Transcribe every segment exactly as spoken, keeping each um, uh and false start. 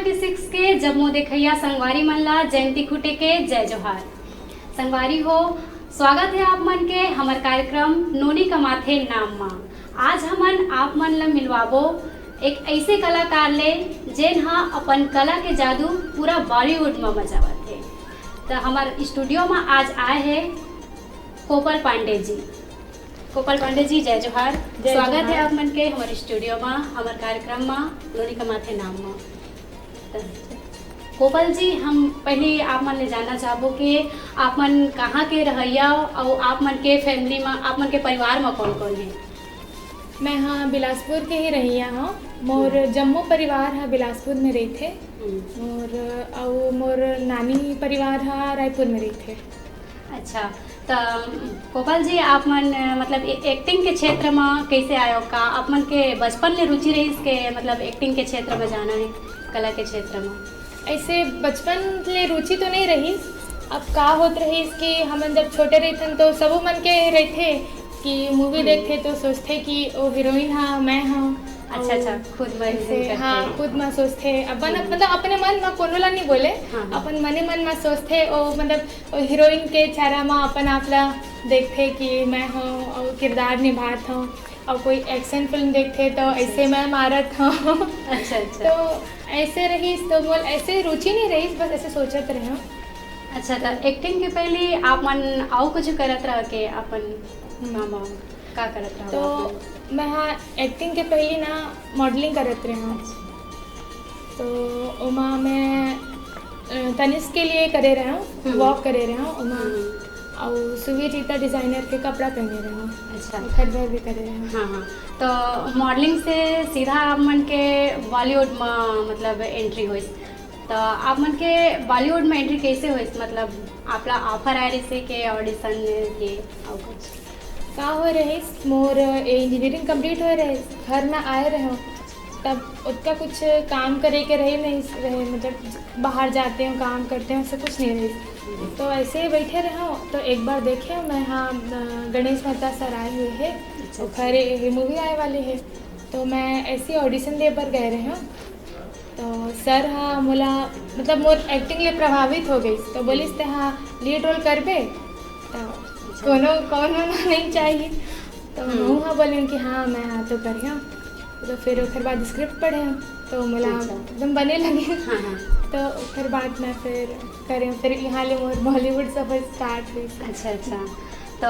Ninety six के जम्मो देखइया संगवारी मन ला जयंती खुटे के जय जोहार। संगवारी हो, स्वागत हे आप मन के हमर कार्यक्रम नोनी कमाथे नाम मा। आज हमन आप मन ला मिलवाबो एक ऐसे कलाकार ले, जेन ह अपन कला के जादू पूरा बॉलीवुड म मचावत हे। त हमर स्टूडियो म आज आए हे कोपल पांडे जी। कोपल पांडे जी, जय जोहार। जय स्वागत जोहार। हे आप मन के हमर स्टूडियो म, हमर कार्यक्रम म, नोनी कमाथे नाम म। त कोपल जी, हम पहली आप मन ले जानना चाहबो कि आप मन कहाँ के रहइया अउ आप मन के फैमिली म, आप मन के परिवार म कौन-कौन हे? मैं ह बिलासपुर के ही रहइया हौं। मोर हम्म। जम्मो परिवार ह बिलासपुर में रहिथे। हम्म। मोर, अउ मोर नानी परिवार ह रायपुर में रहिथे। अच्छा, त कोपल जी, आप मन, मतलब, ए-, एक्टिंग के क्षेत्र म कइसे आयो? का आप मन के बचपन ले रुचि रहिस के, मतलब, एक्टिंग के क्षेत्र म जाना हे, कला के क्षेत्र म? ऐसे बचपन ले रुचि तो नहीं रहिस। अब का होत रहिस कि हमन जब छोटे रहिथन तो सबो मन के रहिथे कि मूवी हम्म। देखथे तो सोचथे कि ओ हीरोइन ह मैं हूँ। अच्छा, अच्छा, खुद म ऐसे, imagine करथे। हाँ, खुद म सोचथे। अपन, हम्म। मतलब, अपने मन म कोनो ला नहीं बोले, हाँ, हाँ। अपन मने मन म सोचथे। ओ, मतलब, ओ हीरोइन के चेहरा म अपन आप ला देखथे कि मैं हूँ, अउ किरदार निभात हूँ। अउ कोई एक्शन फिल्म देखथे तो अच्छा, ऐसे अच्छा। मैं मारत हूँ। अच्छा, अच्छा। तो ऐसे रहिस, तो मोर ऐसे रुचि नहीं रहिस, बस ऐसे सोचत रहे हूँ। अच्छा, त एक्टिंग के पहली आप मन अउ कुछ करत रह के अपन हम्म। काम, का करत रह तो आप मन? मैं हाँ, एक्टिंग के पहली ना मॉडलिंग करत रहे हूँ। अच्छा। तो ओमा मैं, अ, तनिष्क के लिए करे रहे हूँ, हम्म। वॉक करे रहे हूँ ओमा। हम्म। अउ सुवीर रीता डिजाइनर के कपड़ा पहने रहे हूँ। अच्छा। ओखर बर भी करे रहे हूँ। हाँ, हाँ। तो मॉडलिंग से सीधा आप मन के बॉलीवुड म, मतलब, एंट्री होइस। तो आप मन के बॉलीवुड में एंट्री कैसे होइस? मतलब, आप ला ऑफर आए रहिस के ऑडिशन के अउ कुछ? का हो रहिस, मोर ए इंजीनियरिंग कंप्लीट हो रहिस, घर में आए रहे हूँ, तब उतना कुछ काम करे के रहे नहीं रहे, मतलब, बाहर जाते हो, काम करते हो, ऐसा कुछ नहीं रहिस। तो ऐसे ही बैठे रहे हूँ, तो एक बार देखे मैं, हाँ, अ, गणेश मेहता सर आए हुए हैं, अच्छा, ओखर ये मूवी आए वाली है, तो मैं ऐसे ही ऑडिशन दे बर गए रहे हूँ। तो सर हा मोला, मतलब, मोर एक्टिंग ले प्रभावित हो गई, तो बोलिस, "ते हा लीड रोल करबे?" तो कोनो, कोनो ना नहीं चाहिए, तो हम्म। महू हा बोलिन कि हाँ, मैं हा तो करिया। तो फिर ओकर बाद स्क्रिप्ट पढ़े, तो मोला अच्छा। एकदम बने लगे। हाँ, हाँ। तो ओकर बाद मैं फिर करे, फिर यहाँ ले मोर बॉलीवुड सफर स्टार्ट हुई। अच्छा, अच्छा। तो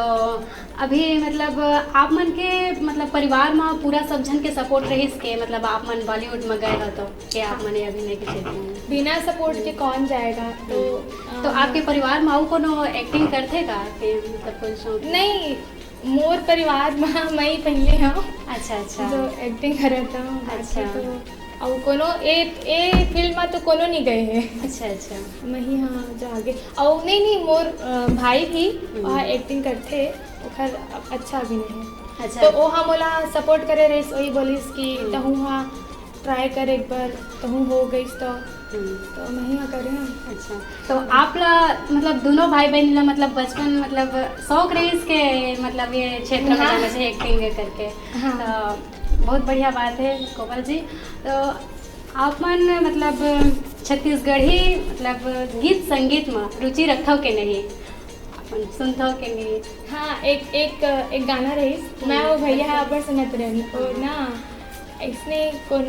अभी, मतलब, आप मन के, मतलब, परिवार में पूरा सब झन के सपोर्ट रहिस के, मतलब, आप मन बॉलीवुड में गए हो तो के आप मन अभिनय के क्षेत्र में? बिना सपोर्ट के कौन जाएगा? तो, हम्म। तो अ, आपके परिवार में अउ कोनो एक्टिंग करथे का के, मतलब, कोई शौक? नहीं, मोर परिवार में मैं ही पहले हूँ अच्छा, अच्छा। जो एक्टिंग करत हूँ, बाकी अच्छा। तो अउ कोनो ए, ए फील्ड में तो कोनो नहीं गए है। अच्छा, अच्छा। मैं ही हाँ जो आगे। अउ नहीं, नहीं, मोर, अ, भाई भी हम्म। वहाँ एक्टिंग करथे, ओखर अच्छा अभिनय है। अच्छा। तो वो हम ओला सपोर्ट करे रहिस, वही बोलिस कि हम्म। तहूँ हाँ ट्राई कर एक बार, तहूँ हो गइस तो। हम्म। तो मैं ही हाँ करे हूँ। अच्छा। तो आप ला, मतलब, दोनों भाई बहन ला, मतलब, बचपन, मतलब, शौक रहिस के, मतलब, ये क्षेत्र में हाँ। जाना चाहिए, एक्टिंग करके? हाँ। तो बहुत बढ़िया बात है, कोमल जी। तो आप मन, मतलब, छत्तीसगढ़ी, मतलब, गीत संगीत में रुचि रखथव के नहीं? आप मन सुनथव के नहीं? हाँ, एक, एक, एक गाना रहिस, हम्म। मैं वो भैया है, अपन सुनत रहन। और हाँ। ना, इसने कौन,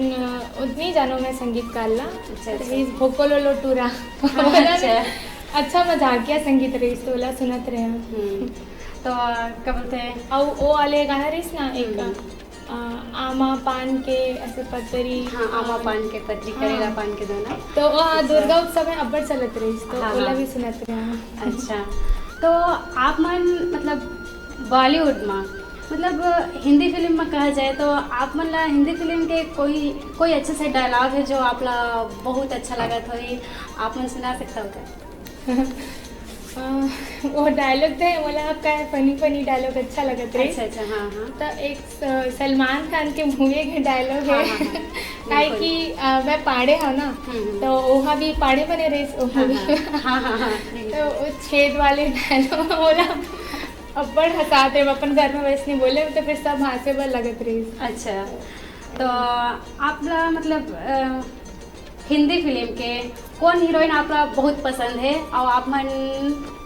उतनी जानो मैं संगीतकार ला। अच्छा, अच्छा। रहिस भोको लोलो टूरा। हाँ, बोला अच्छा। ना, अच्छा मजाकिया संगीत रहिस, तो ओला सुनत रहे। हम्म। तो, अ, क्या बोलते हैं, अउ वो वाले गाना रहिस ना एक, हम्म। अ, आमा पान के ऐसे पतरी, हाँ, आमा अ, पान के पतरी, हाँ। करेला पान के दोना। तो वो, हाँ, अच्छा। दुर्गा उत्सव में अब्बड़ चलत रहिस, तो हाँ, ओला हाँ। भी सुनत रहे। अच्छा, तो आप मन, मतलब, बॉलीवुड में, मतलब, हिंदी फिल्म में कहा जाए तो आप मन ला हिंदी फिल्म के कोई, कोई अच्छे से डायलॉग है जो आप ला बहुत अच्छा लगत होही, आप मन सुना सकता हो क्या? अ, वो डायलॉग थे, मोला आपका है फनी फनी डायलॉग अच्छा लगत रहे। अच्छा, अच्छा, हाँ, हाँ। तो एक स-, सलमान खान के मूवी के डायलॉग हाँ, है। हाँ, हाँ, काहे बिल्कुल। कि, अ, मैं पाड़े हूँ ना, हम्म, हम्म। तो वहाँ भी पाड़े बने रहे, वो हाँ, मूवी। हाँ, हाँ, हाँ, हाँ, नहीं। तो वो छेद वाले डायलॉग बोला, अब्बड़ हंसाते, अपन घर में वैसे नहीं बोले, तो फिर सब हंसे बर लगत रही। अच्छा, तो आप ला, मतलब, अ, हिंदी फिल्म के कौन हीरोइन आप ला बहुत पसंद है और आप मन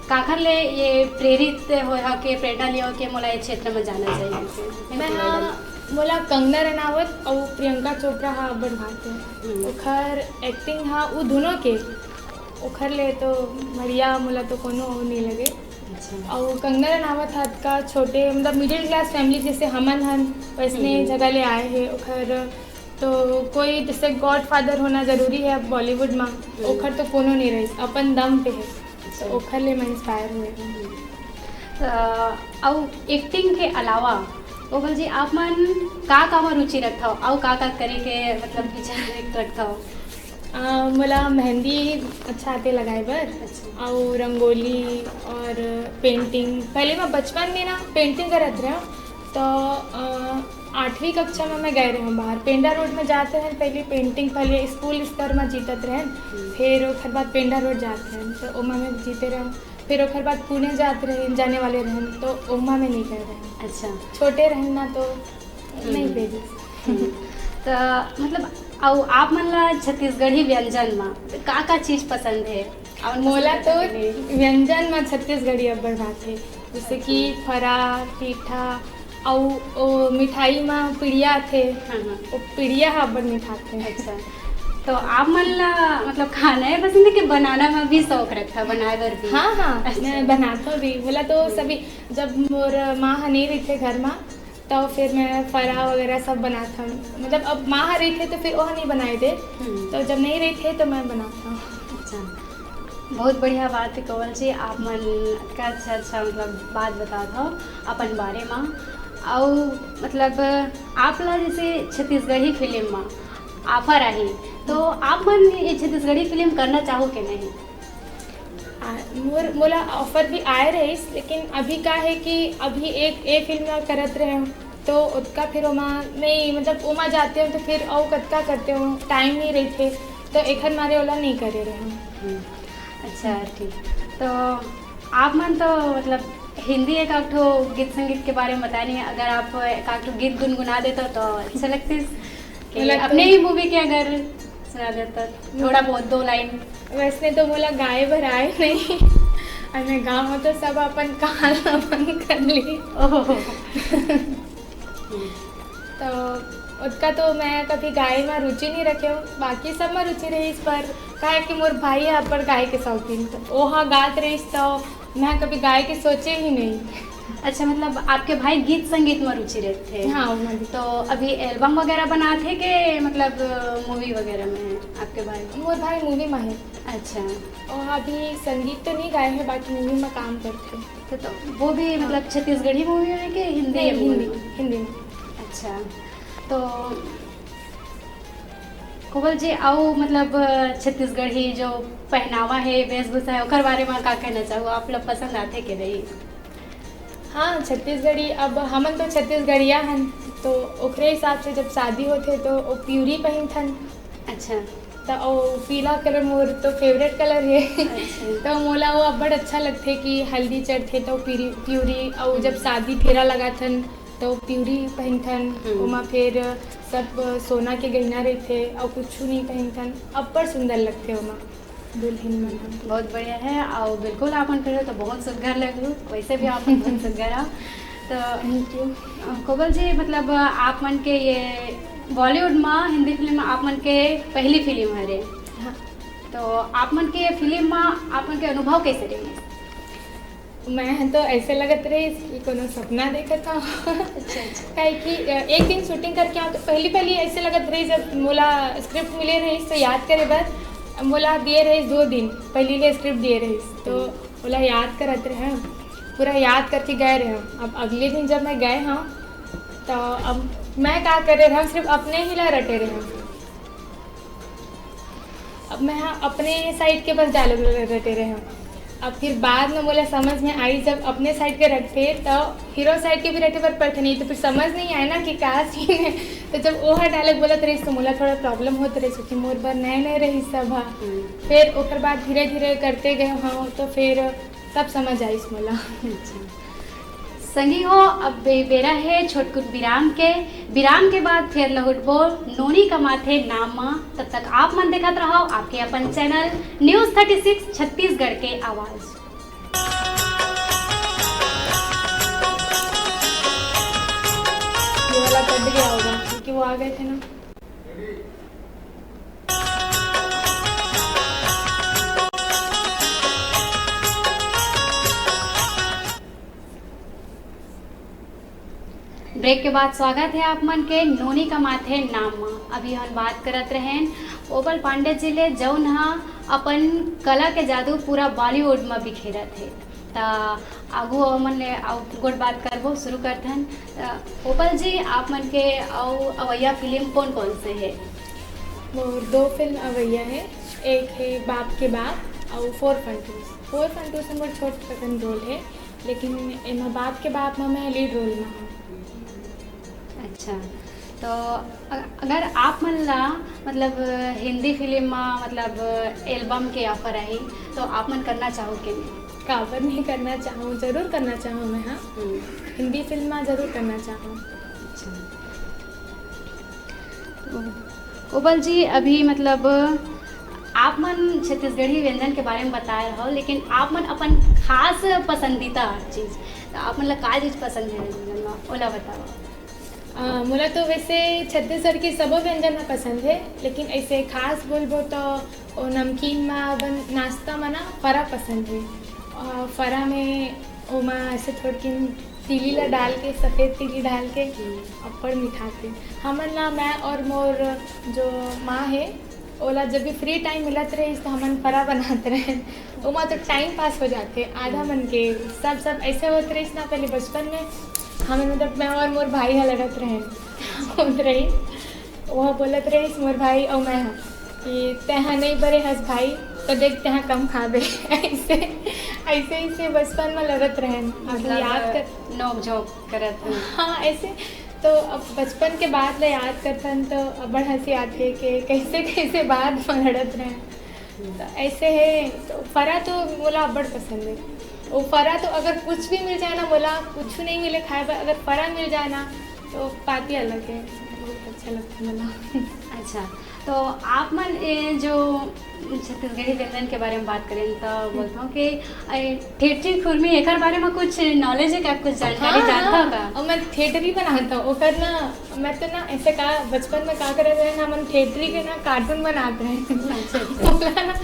काखर ले ये प्रेरित होय हो के प्रेरणा लियो के मोला ये क्षेत्र में जाना चाहिए? मैं हा मोला कंगना रनावत और प्रियंका चोपड़ा हा अब्बड़ भाते। ओखर एक्टिंग हा उ दोनों के, ओखर ले तो बढ़िया मोला तो कोनो नहीं लगे। और कंगना रनावत हा का छोटे मतलब मिडिल क्लास फैमिली जैसे हमन हन वैसने जगह ले आए हैं। ओखर तो कोई जैसे गॉडफादर होना जरूरी है अब बॉलीवुड में, ओखर तो कोनो नहीं रही, अपन दम पे है। तो ओखर ले मैं इंस्पायर हुए हूँ। अउ एक्टिंग के अलावा कोमल जी आप मन का का में रुचि रखथव अउ का का करे के मतलब विचार रखथव? मोला मेहंदी अच्छा आते लगाए बर। अच्छा। अउ रंगोली और पेंटिंग। पहले मैं बचपन में ना पेंटिंग करत रहे तो आठवीं कक्षा में मैं गए रहे बाहर पेंडा रोड में जाते हैं। पहले पेंटिंग पहले स्कूल स्तर में जीतत रहे, फिर ओकर बाद पेंडा रोड जाते हैं तो ओमा में जीते रहे। फिर ओकर बाद पुणे जात रहे जाने वाले रहन तो ओमा में नहीं गए रहे। अच्छा। छोटे रहन ना तो नहीं भेजे। तो मतलब अउ आप मन ला छत्तीसगढ़ी व्यंजन में का का चीज पसंद है? और मोला तो व्यंजन में छत्तीसगढ़ी अब्बड़ भाथे, जैसे कि फरा, पीठा, अउ ओ मिठाई में पिड़िया आथे। हाँ, हाँ। वो पिड़िया हा अब्बड़ मिठाथे। अच्छा। तो आप मन ला मतलब खाना है पसंद है कि बनाना में भी शौक रखता बनाए बर भी? हाँ, हाँ, अच्छा। मैं बनाता भी। बोला तो सभी जब मोर माँ हा नहीं रहिथे घर में तो फिर मैं फरा वगैरह सब बनाता हूँ। मतलब अब माँ रहिथे तो फिर वो नहीं बनाए दे। तो जब नहीं रहिथे तो मैं बनाता हूँ। अच्छा। बहुत बढ़िया बात है कोमल जी, आप मन अतका अच्छा अच्छा मतलब बात बतात हो अपन बारे में। अउ मतलब आप ला जैसे छत्तीसगढ़ी फिल्म में ऑफर आही तो आप मन ये छत्तीसगढ़ी फिल्म करना चाहो कि नहीं? मोर मोला ऑफर भी आए रहिस, लेकिन अभी का है कि अभी एक ए फिल्म ला करत रहे हूँ तो ओतका फिर ओमा नहीं मतलब ओमा जाते हो तो फिर अउ कतका करते हो, टाइम नहीं रहिथे, तो एखर मारे ओला नहीं करे रहे हूँ। अच्छा, ठीक। तो आप मन तो मतलब हिंदी एक आध ठो गीत संगीत के बारे में बताए नहीं, अगर आप एक आध ठो गीत गुनगुना देता तो अच्छा लगती। कि मतलब अपने ही मूवी के अगर सुना देता थोड़ा बहुत दो लाइन। वैसे तो मोला गाए बर आए नहीं और मैं गाँव में तो सब अपन कान बंद कर ली। ओहो। तो ओतका तो मैं कभी गाए में रुचि नहीं रखे हूँ, बाकी सब में रुचि रहिस पर काहे कि मोर भाई है अपन गाए के शौकीन, तो ओहा गात रहिस तो मैं कभी गाए के सोचे ही नहीं। अच्छा, मतलब आपके भाई गीत संगीत में रुचि रखते हैं? हाँ, उनमें भी। तो अभी एल्बम वगैरह बनाते के मतलब मूवी वगैरह में है आपके भाई? मोर भाई मूवी में है। अच्छा। और अभी संगीत तो नहीं गाए हैं, बाकी मूवी में काम करते हैं। तो, तो वो भी हाँ। मतलब छत्तीसगढ़ी मूवी में है कि हिंदी? नहीं, हिंदी, हिंदी में। अच्छा, तो कोमल जी, अउ मतलब छत्तीसगढ़ी जो पहनावा है, वेशभूषा है, ओकर बारे में का कहना चाहू? आप लोग पसंद आथे के नहीं? हाँ, छत्तीसगढ़ी, अब हमन तो छत्तीसगढ़िया हन, तो ओकरे हिसाब से जब शादी होथे तो वो प्यूरी पहिनथन। अच्छा। तो वो पीला कलर मोर तो फेवरेट कलर है। अच्छा। तो मोला वो अब्बड़ अच्छा लगथे कि हल्दी चढ़थे तो प्यूरी, प्यूरी, और जब शादी फेरा लगाथन तो प्यूरी पहिनथन, हम्म। ओमा फिर सब सोना के गहना रहिथे और कुछ नहीं पहिनथन, अब्बड़ सुंदर लगथे ओमा दुल्हन मन। बहुत बढ़िया है और बिल्कुल आप मन पहनो तो बहुत सुघर लगू, वैसे भी आप मन बहुत सुघर हो। तो थैंक यू। कोमल जी, मतलब आप मन के ये बॉलीवुड में हिंदी फिल्म में आप मन के पहली फिल्म हरे। हाँ। तो आप मन के ये फिल्म में आप मन के अनुभव कैसे रहे? मैं तो ऐसे लगत रहिस कि कोनो सपना देखत हूँ। अच्छा, अच्छा। काहे कि अ, एक दिन शूटिंग करके आओ तो पहली पहली ऐसे लगत रहिस, जब मोला स्क्रिप्ट मिले रहिस तो याद करे बर मोला दिए रहिस दो दिन पहली ले स्क्रिप्ट दिए रहिस, तो मोला याद करत रहे, पूरा याद करके गए रहे। अब अगले दिन जब मैं गए हूँ तो अब मैं का करे रहे, सिर्फ अपने ही ला रटे रहे। अब मैं हाँ अपने साइड के बस डायलॉग रटे रहे हूँ। अब फिर बाद में मोला समझ में आई, जब अपने साइड के रखते तो हीरो साइड के भी रटे पर पड़ते नहीं, तो फिर समझ नहीं आए ना कि का सीन है। तो जब ओहा डायलॉग बोलत रहिस तो मोला थोड़ा प्रॉब्लम होत रहिस, क्योंकि मोर बर नए नए रहिस सब हा। हम्म। फिर ओकर बाद धीरे धीरे करते गए हूँ तो फिर तब समझ आइस मोला। अच्छा। संगी हो, अब बे-, बेरा हे छोटकुन विराम के। विराम के बाद फेर लहुटबो नोनी कमाथे नाम म। तब तक आप मन देखत रहव आपके अपन channel news thirty six Chhattisgarh के आवाज़। ये वाला कट गया होगा क्योंकि वो आ गए थे ना। ब्रेक के बाद स्वागत हे आप मन के नोनी कमाथे नाम म। अभी हम बात करत रहेन ओपल पांडे जी ले, जउन ह अपन कला के जादू पूरा बॉलीवुड म बिखेरत हे। त आगू हमन ले अउ गोठ बात करबो, शुरू करथन। त ओपल जी, आप मन के अउ अवइया फिल्म कौन कौन से हे? मोर दो फिल्म अवइया हे, एक हे बाप के बाप अउ फोर फंटूस। फोर फंटूस में मोर छोट कन रोल हे, लेकिन एमा बाप के बाप में मैं लीड रोल में हूँ। अच्छा, तो अ-, अगर आप मन ला मतलब हिंदी फिल्म में मतलब एल्बम के ऑफर आई, तो आप मन करना चाहो कि नहीं? काबर नहीं करना चाहूँ, जरूर करना चाहूँ मैं, हाँ। हम्म। हिंदी फिल्म में जरूर करना चाहूँ। अच्छा। तो ओपल जी, अभी मतलब आप मन छत्तीसगढ़ी व्यंजन के बारे में बताए रहो, लेकिन आप मन अपन खास पसंदीदा चीज, तो आप मन ला का चीज पसंद है व्यंजन में, ओला बताओ। अ, मोला तो वैसे छत्तीसगढ़ के सबो व्यंजन ह पसंद है, लेकिन ऐसे खास बोलबो तो ओ नमकीन में बन, नाश्ता में ना फरा पसंद है। अ, फरा में ओमा ऐसे थोड़किन तीली ला डाल के, सफेद तीली डाल के, हम्म। अब्बड़ मिठाथे। हमन ला, मैं और मोर जो माँ है, ओला जब भी फ्री टाइम मिलत रहिस, तो हमन फरा बनात रहेन। ओमा तो टाइम पास हो जाथे, आधा मन के सब, सब ऐसे होत रहिस ना, पहले बचपन में हमन, मतलब, मैं और मोर भाई ह लड़त रहेन, होत रहिस, ओह बोलत रहिस, मोर भाई अउ मैं ह, कि "तेहा नहीं बरे हस भाई, तो देख, तेहा कम खाबे।" ऐसे, ऐसे, ऐसे बचपन में लड़त रहेन। अभी मतलब, याद कर नोक झोंक करत हन। हाँ, ऐसे तो अब बचपन के बात ले याद करथन, तो अब्बड़ हंसी आथे कि कैसे, कैसे बात में लड़त रहेन। तो ऐसे है, तो फरा तो मोला अब्बड़ पसंद है। वो फरा तो अगर कुछ भी मिल जाए ना, मोला कुछ नहीं मिले खाए बर, अगर फरा मिल जाए ना, तो बात ही अलग है, बहुत अच्छा लगता है मोला। अच्छा, तो आप मन ये जो छत्तीसगढ़ी व्यंजन के बारे में बात करें, तो बोलता हूँ कि ए, ठेठरी खुरमी, एकर बारे में कुछ नॉलेज है का, कुछ जानकारी हाँ, जानता हाँ। हो का? और मैं ठेठरी बनाता हूँ, ओकर ना, मैं तो ना ऐसे का, बचपन में का करत रहे ना, हमन ठेठरी के ना कार्टून बनात रहे। अच्छा, अच्छा। ओला ना,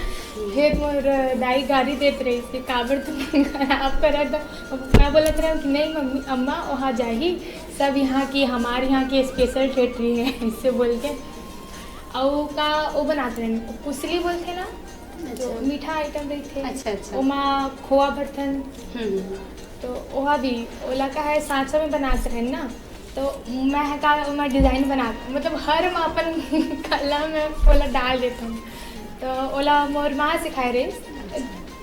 फिर मोर दाई गारी देत रहिस कि "काबर तुमन खराब करत हो?" मैं बोलत रहे कि "नहीं मम्मी, अम्मा, वहाँ जाही, सब यहाँ की, हमारे यहाँ की स्पेशल ठेठरी है", ऐसे बोल के। अउ का वो बनात रहे, पुसली बोलथे ना, जो अच्छा। मीठा आइटम रहिथे, अच्छा, अच्छा। ओमा खोआ भरथन, हम्म। तो ओहा भी, ओला का है, सांचा में बनात रहेन ना, तो मैं ह का, ओमा डिजाइन बनात, मतलब, हर मैं अपन कला में ओला डाल देथन। तो ओला मोर माँ सिखाए रहिस।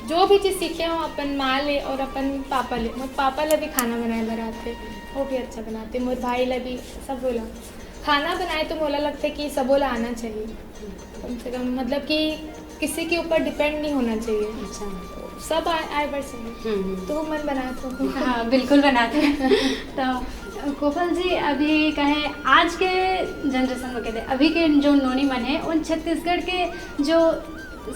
जो भी चीज़ सीखे हो अपन माँ ले और अपन पापा ले, मोर पापा ले भी खाना बनाए बर आथे, वो भी अच्छा बनाथे। मोर भाई ले भी, सब बोला, खाना बनाए तो मोला लगथे कि सबो ला आना चाहिए, कम से कम, मतलब कि किसी के ऊपर डिपेंड नहीं होना चाहिए। अच्छा। सब आए, आए बर चाहिए। हम्म, हम्म। तो मन बनात हो। हाँ, बिल्कुल बनात हो। तो कोपल जी, अभी कहे आज के जनरेशन में कहते, अभी के जो नोनी मन है, उन छत्तीसगढ़ के जो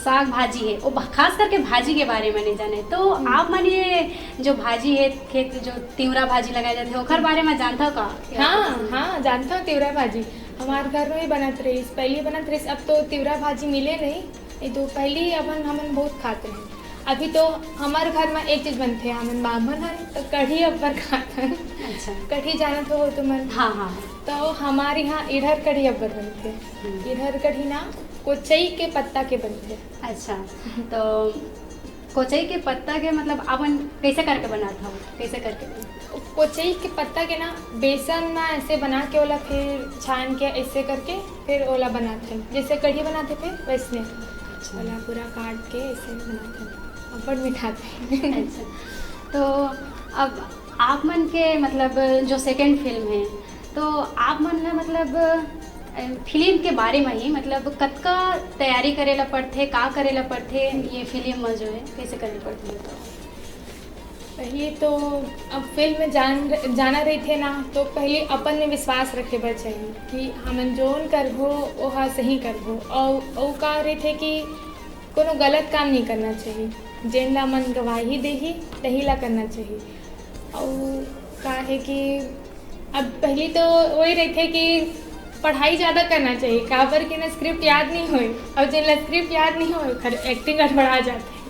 साग भाजी है, वो भा-, खास करके भाजी के बारे में नहीं जाने। तो हम्म। आप मन ये जो भाजी है, खेत जो तिवरा भाजी लगाए जाते, ओकर बारे में जानता हो का? हाँ, हाँ, जानता हूँ तिवरा भाजी। हमार घर में ही बनत रहिस, पहली बनत रहिस, अब तो तिवरा भाजी मिले नहीं, नहीं तो पहली अपन हमन बहुत खात रहे। अभी तो हमार घर में एक चीज बनथे, हमन बामन हन तो कढ़ी अब्बड़ खात हन। अच्छा। कढ़ी जानत हो तुमन? हाँ, हाँ। तो हमारे यहाँ इरहर कढ़ी अब्बड़ बनथे। हम्म। इरहर कढ़ी ना कोचई के पत्ता के बनथे। अच्छा, तो कोचई के पत्ता के मतलब अपन कैसे करके बनात हव? कैसे करके? कोचई के पत्ता के ना बेसन में ऐसे बना के ओला फिर छान के ऐसे करके फिर ओला बनात हन, जैसे कढ़ी बनाथे फिर वैसने। अच्छा। ओला पूरा काट के ऐसे बनात हन, अब्बड़ मिठाथे। अच्छा, तो अब आप मन के मतलब जो सेकंड फिल्म है, तो आप मन ला मतलब, अ, फिल्म के बारे में ही मतलब कतका तैयारी करे ला पड़थे, का करे ला पड़थे ये फिल्म में जो है, कैसे करे ला पड़थे बताओ? पहली तो अब फिल्म में जान जाना रहिथे ना, तो पहली अपन में विश्वास रखे बर चाहिए कि हमन जोन करबो, ओहा सही करबो। और, और का रहिथे कि कोनो गलत काम नहीं करना चाहिए। जेन ला मन गवाही देही, तही ला करना चाहिए। और का है कि अब पहली तो वही रहिथे कि पढ़ाई ज़्यादा करना चाहिए, काबर कि ना स्क्रिप्ट याद नहीं होए, और जेन ला स्क्रिप्ट याद नहीं होए, ओकर एक्टिंग गड़बड़ा जाथे।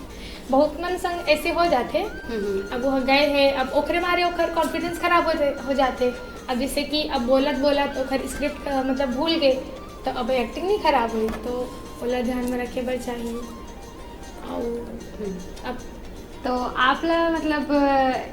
बहुत मन संग ऐसे हो जाथे। हम्म। अब वो गए है, अब ओकरे मारे ओकर कॉन्फिडेंस खराब हो जा, हो जाथे। अब जैसे कि अब बोलत बोलत ओकर स्क्रिप्ट, अ, मतलब भूल गए, तो अब एक्टिंग नहीं खराब हुई, तो ओला ध्यान में रखे बर चाहिए। और हम्म। अब तो आप ला मतलब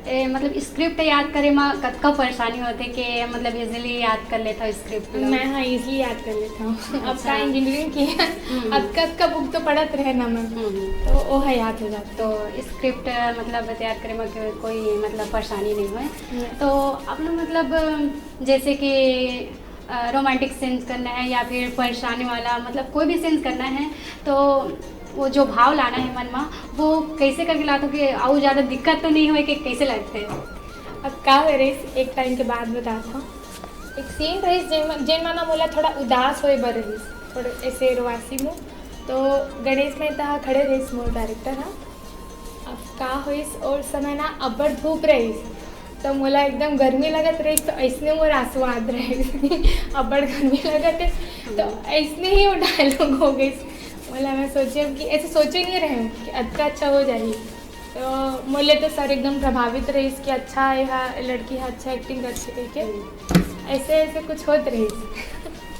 ए, मतलब स्क्रिप्ट याद करे मा कतका परेशानी होथे कि मतलब इजीली याद कर लेता स्क्रिप्ट ला? मैं, हाँ, इजीली याद कर लेता हूँ। अब अच्छा। का इंजीनियरिंग की है, हम्म। अब कब कब बुक तो पढ़त रहे ना मन, हम्म। तो वो है याद हो जाता। तो स्क्रिप्ट मतलब तैयार करे मा को-, कोई मतलब परेशानी नहीं होए। नहीं। तो आप लोग मतलब जैसे कि रोमांटिक सीन्स करना है या फिर परेशानी वाला, मतलब कोई भी सीन्स करना है, तो वो जो भाव लाना है मन मा, वो कैसे करके लाथो कि अउ ज़्यादा दिक्कत तो नहीं होए कि कैसे लगथे? अब का हो रही, एक टाइम के बाद बताता हूँ। एक सीन रही जेन जेन मा ना मोला थोड़ा उदास होए बर रही, थोड़े ऐसे रोवासी मुँह। तो गणेश मेहता ह खड़े रहिस, मोर डायरेक्टर ह। अब का होइस, और समय ना अब्बड़ धूप रहिस, तो मोला एकदम गर्मी लगत रहिस, तो ऐसने मोर आंसू आत रहिस। अब्बड़ गर्मी लगत है, तो ऐसने ही वो डायलॉग हो गइस। मोला, मैं सोचे कि ऐसे सोचे नहीं रहे हूँ कि अतका अच्छा हो जाही। तो मोले तो सर एकदम प्रभावित रहिस कि अच्छा, ये हा, लड़की हा अच्छा एक्टिंग करथे कहिके। ऐसे ऐसे कुछ होत रहिस।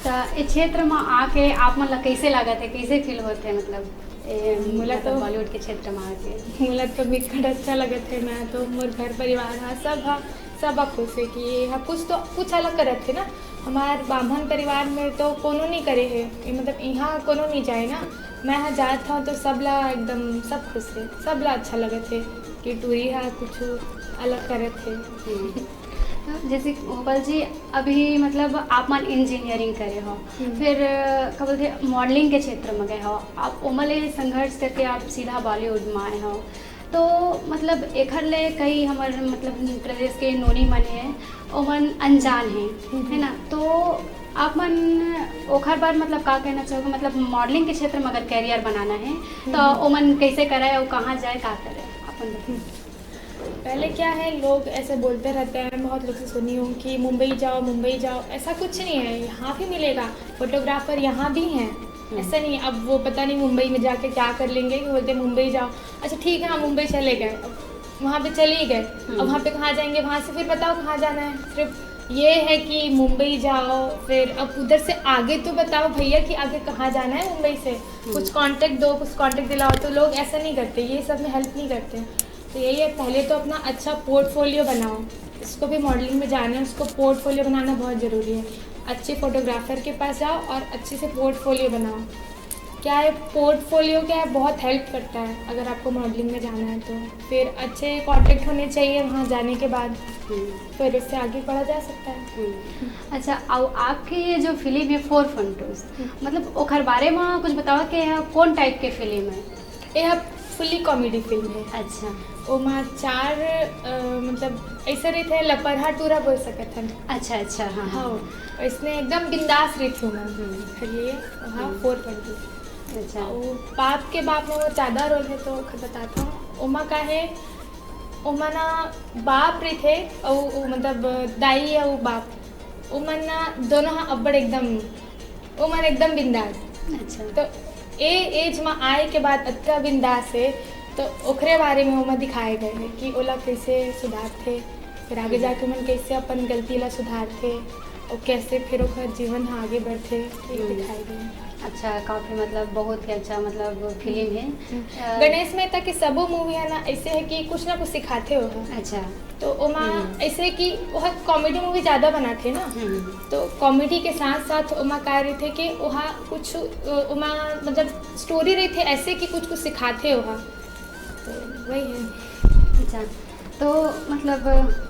तो इस क्षेत्र में आके आप मन ला कैसे लागत है, कैसे फील होते है, मतलब ए, मोला मतलब तो बॉलीवुड के क्षेत्र में आके? मोला तो बिकट अच्छा लगत है। मैं तो, मोर घर परिवार हा, सब हा, सब हा खुश है कि ये हा कुछ तो, कुछ अलग करत है ना। हमार बाम्हन परिवार में तो कोनो नहीं करे है, ये मतलब यहाँ कोनो नहीं जाए ना। मैं हा जात हूँ तो सब ला एकदम सब खुश है, सब ला अच्छा लगत है कि टूरी हा कुछ अलग करत है। हम्म। तो जैसे कोमल जी, अभी मतलब आप मन इंजीनियरिंग करे हो, हम्म। फिर अ, का बोलते हैं, मॉडलिंग के क्षेत्र में गए हो, आप ओमा ले संघर्ष करके आप सीधा बॉलीवुड में आए हो, तो मतलब एखर ले कई हमर मतलब प्रदेश के नोनी मन है, ओमन अनजान है, हम्म। है ना? तो आप मन ओखर बार मतलब का कहना चाहोगे, मतलब मॉडलिंग के क्षेत्र में अगर करियर बनाना है तो हम्म। ओमन कैसे करे और कहाँ जाए, का करे, अपन बताओ। पहले क्या है, लोग ऐसे बोलते रहते हैं, बहुत लोग से सुनी हूँ कि मुंबई जाओ, मुंबई जाओ। ऐसा कुछ नहीं है, यहाँ भी मिलेगा, फोटोग्राफर यहाँ भी हैं। ऐसा नहीं है, अब वो पता नहीं मुंबई में जाके क्या कर लेंगे कि बोलते हैं, मुंबई जाओ। अच्छा ठीक है, हाँ, मुंबई चले गए, अब वहाँ पे चले ही गए, अब वहाँ पे कहाँ जाएंगे, वहाँ से फिर बताओ कहाँ जाना है। सिर्फ ये है कि मुंबई जाओ, फिर अब उधर से आगे तो बताओ भैया कि आगे कहाँ जाना है मुंबई से। कुछ कांटेक्ट दो, कुछ कांटेक्ट दिलाओ। तो लोग ऐसा नहीं करते, ये सब में हेल्प नहीं करते। तो यही है, पहले तो अपना अच्छा पोर्टफोलियो बनाओ। इसको भी मॉडलिंग में जाना है, उसको पोर्टफोलियो बनाना बहुत ज़रूरी है। अच्छे फोटोग्राफर के पास जाओ और अच्छे से पोर्टफोलियो बनाओ। क्या है, पोर्टफोलियो क्या है, बहुत हेल्प करता है अगर आपको मॉडलिंग में जाना है तो। फिर अच्छे कांटेक्ट होने चाहिए वहाँ जाने के बाद, फिर उससे आगे बढ़ा जा सकता है। हम्म। अच्छा, अब आपके ये जो फिल्म है फोर फंटूस, मतलब ओखर बारे में कुछ बताओ कि यह कौन टाइप के फिल्म है? ये फुली कॉमेडी फिल्म है। अच्छा। ओमा चार, अ, मतलब ऐसे रहिथे, लपरहा टूरा बोल सकत हन। अच्छा, अच्छा, हाँ, हाँ। हाँ, इसने एकदम बिंदास रहिथे ओमन। हम्म। चलिए, हाँ, फोर फंटूस। अच्छा। और बाप के बाप में वो ज्यादा रोल है, तो ओखर बताता हूँ। ओमा का है, ओमा ना बाप रहिथे, और वो मतलब दाई या वो बाप, ओमन ना दोनों हा अब्बड़ एकदम, ओमन एकदम बिंदास। अच्छा। तो ए एज में आए के बाद अतका बिंदास है, तो ओकरे बारे में ओमा दिखाए गए है कि ओला कैसे सुधारथे, फिर आगे जाके ओमन कैसे अपन गलती ला सुधारथे, और कैसे फिर ओकर जीवन हा आगे बढ़थे, ये हम्म। दिखाए गए है। अच्छा, काफी मतलब बहुत ही अच्छा मतलब फिल्म है। अ, गणेश मेहता के सबो मूवी है ना, ऐसे है कि कुछ ना कुछ सिखाथे ओहा। अच्छा। तो ओमा हम्म। ऐसे कि ओहा कॉमेडी मूवी ज्यादा बनाथे ना, हम्म। तो कॉमेडी के साथ साथ ओमा का रहिथे कि ओहा कुछ, अ, ओमा मतलब स्टोरी रहिथे ऐसे कि कुछ कुछ सिखाथे ओहा, तो वही है। अच्छा, तो मतलब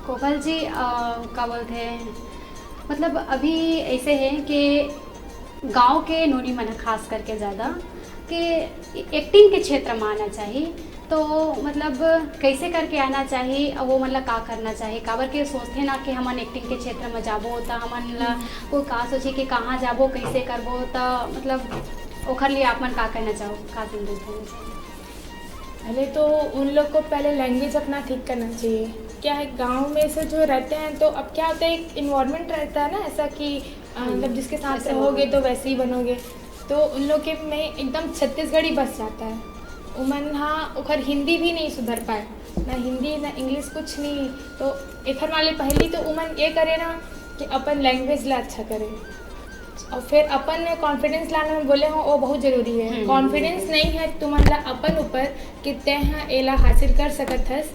कोमल जी, अ, का बोलते हैं, मतलब अभी ऐसे है कि गांव के नोनी मन खास करके ज़्यादा कि एक्टिंग के क्षेत्र में आना चाहिए, तो मतलब कैसे करके आना चाहिए, अउ वो मन ला का करना चाहिए? काबर के सोचथे ना कि हमन एक्टिंग के क्षेत्र में जाबो त हमन ला कोई का सोची कि कहाँ जाबो, कैसे करबो, त मतलब ओखर लिए आप मन का कहना चाहो, का संदेश देना चाहो? पहले तो उन लोग को पहले लैंग्वेज अपना ठीक करना चाहिए। क्या है, गांव में से जो रहते हैं तो अब क्या होता है, एक इन्वायरमेंट रहता है ना ऐसा कि अ, मतलब जिसके साथ वैसे रहोगे माहौल। तो वैसे ही बनोगे। तो उन लोग के में एकदम छत्तीसगढ़ी बस जाता है। उमन हाँ ओखर हिंदी भी नहीं सुधर पाए, ना हिंदी ना इंग्लिश कुछ नहीं। तो एखर वाले पहली तो उमन ये करे ना कि अपन लैंग्वेज ला अच्छा करे, और फिर अपन में कॉन्फिडेंस लाना में बोले हो, वो बहुत जरूरी है। हम्म। कॉन्फिडेंस नहीं है तुमन ला अपन ऊपर कि तै हा एला हासिल कर सकत हस,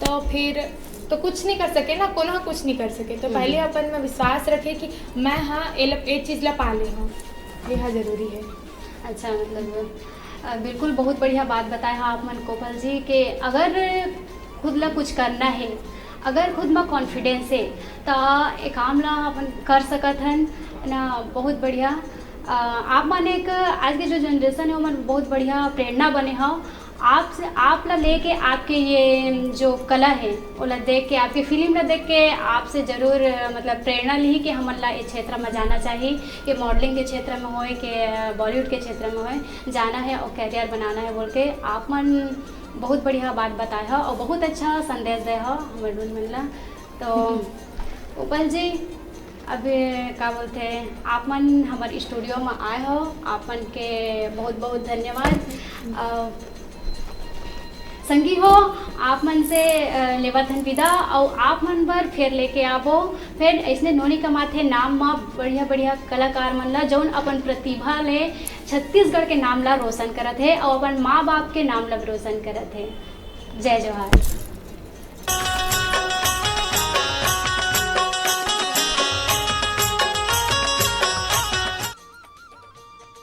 तो फिर तो कुछ नहीं कर सके ना, कोनो हा कुछ नहीं कर सके। तो हम्म। पहले अपन में विश्वास रखे कि मैं हाँ एला, ये चीज़ ला पा ले हूँ, ये हा जरूरी है। अच्छा, मतलब अ, बिल्कुल बहुत बढ़िया बात बताए हा आप मन कोमल जी के अगर खुद ला कुछ करना है, अगर खुद में कॉन्फिडेंस है, तो ये काम ला अपन कर सकत हन ना। बहुत बढ़िया। अ, आप मन एक आज के जो जनरेशन है, वो मन बहुत बढ़िया प्रेरणा बने हो। आपसे, आप ला लेके आपके ये जो कला है, ओला देख के, आपके फिल्म ला देख के आपसे जरूर अ, मतलब प्रेरणा ली कि हमन ला ये क्षेत्र में जाना चाहिए, कि मॉडलिंग के क्षेत्र में होए, कि बॉलीवुड के क्षेत्र में होए, जाना है और करियर बनाना है बोल के आप मन बहुत बढ़िया बात बताए हो और बहुत अच्छा संदेश दे हो हमर मन ला। तो कोमल जी, अब का बोलथे, आप मन हमर स्टूडियो में आए हो, आप मन के बहुत बहुत धन्यवाद। अ, संगी हो, आप मन से अ, लेवत हन विदा, और आप मन बर फिर लेके आबो फिर ऐसने नोनी कमाथे नाम मा बढ़िया बढ़िया कलाकार मन ला, जौन अपन प्रतिभा ले छत्तीसगढ़ के नाम ला रोशन करत हे और अपन माँ बाप के नाम ला भी रोशन करत हे। जय जोहार।